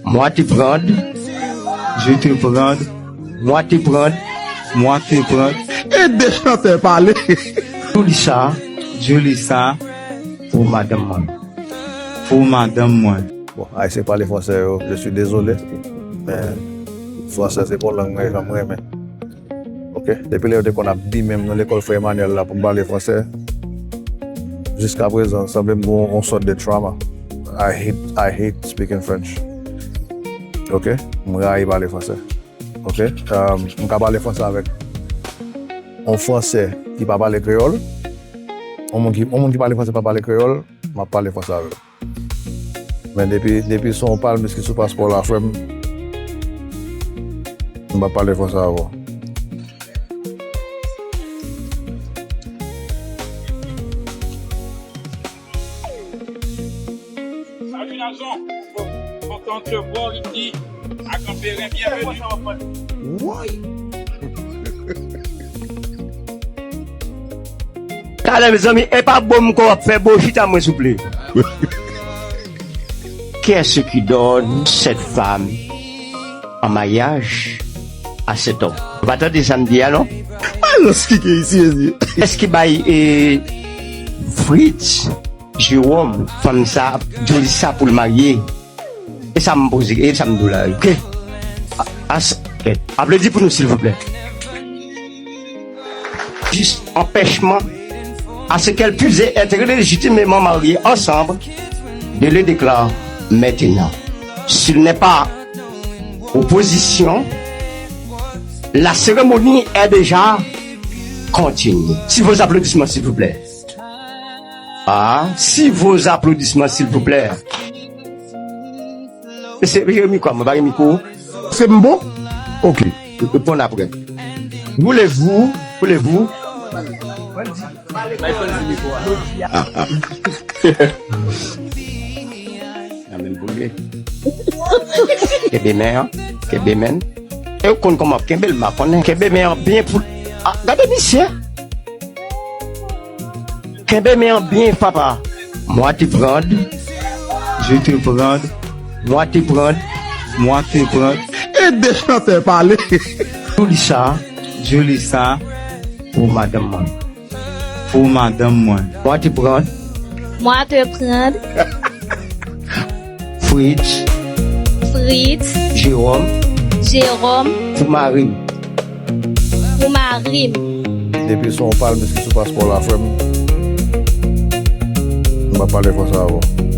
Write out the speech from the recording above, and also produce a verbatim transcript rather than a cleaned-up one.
Moi te prendre, je te prendre, moi te prendre, moi te prendre. E de chantè pale. Julissa, Julissa, pou madanm mwen. Pou madanm mwen. Bon, Ayisyen k pale fransè yo, je suis désolé. Men fransè se pa yon lang mwen janm renmen. Ok? Depi lè yo te konn ap bimen m nan lekòl Frè Emmanuel la pou m pale fransè, jiskaprezan, sanble m gen yon sòt de trauma. I hate, I hate speaking French. Ok? M rayi pale fransè. Ok? Um, m ka pale fransè avèk yon fransè ki pa pale kreyòl. Yon moun ki, yon moun ki pale fransè pa pale kreyòl, m ap pale fransè avè l. Men depi, depi se yon palmis ki sou paspò w la, frè m, m p ap pale fransè avè w. Salut Nazon. Kontan te voir ici. Ak Anperin, bienvenue. Woy! Talè, mezanmi, e pa bon m kwè w ap fè bon chita mwen, souple. Qui est-ce qui donne cette femme en mariage à cet homme? Ou pa tande sa m di a, non? Alòs, ki gen isi, mezanmi? Kiyès ki bay, eh, Fritz, Jérôme, fanm sa, Julissa pou l marye? E sa m poze, e sa m di w la, ok? A, a, ok. Aplodi pou nou, silvouplè. Juste empêchement à ce qu'elle puisse être légitimement mariée ensemble, je le déclare maintenant. S'il n'est pas opposition, la cérémonie est déjà continue. Si vos applaudissements, s'il vous plaît. Ah, si vos applaudissements, s'il vous plaît. Se, se mikwo, mwen pa gen mikwo. Se m bon? Ok. Reponn apre. Voulez-vous, voulez-vous? Ah, ah. Nan menm pou l ye. Kenbe men an, kenbe men. E w konn kòman ap kenbe l, m pa konnen. Kenbe men an byen pou l. Ah, gade misye. Kenbe men an byen, papa. Moi te prendre, je te prendre, moi te prendre, moi te prendre. E de chantè pale. Julissa, Julissa, pou madanm mwen. Pou madanm mwen. Moi te prendre. Moi te prendre. Fritz. Fritz. Jérôme. Jérôme. Pou mari m. Pou mari m. Depi se yon palmis ki sou paspò w la, frè m, m p ap pale fransè avè w.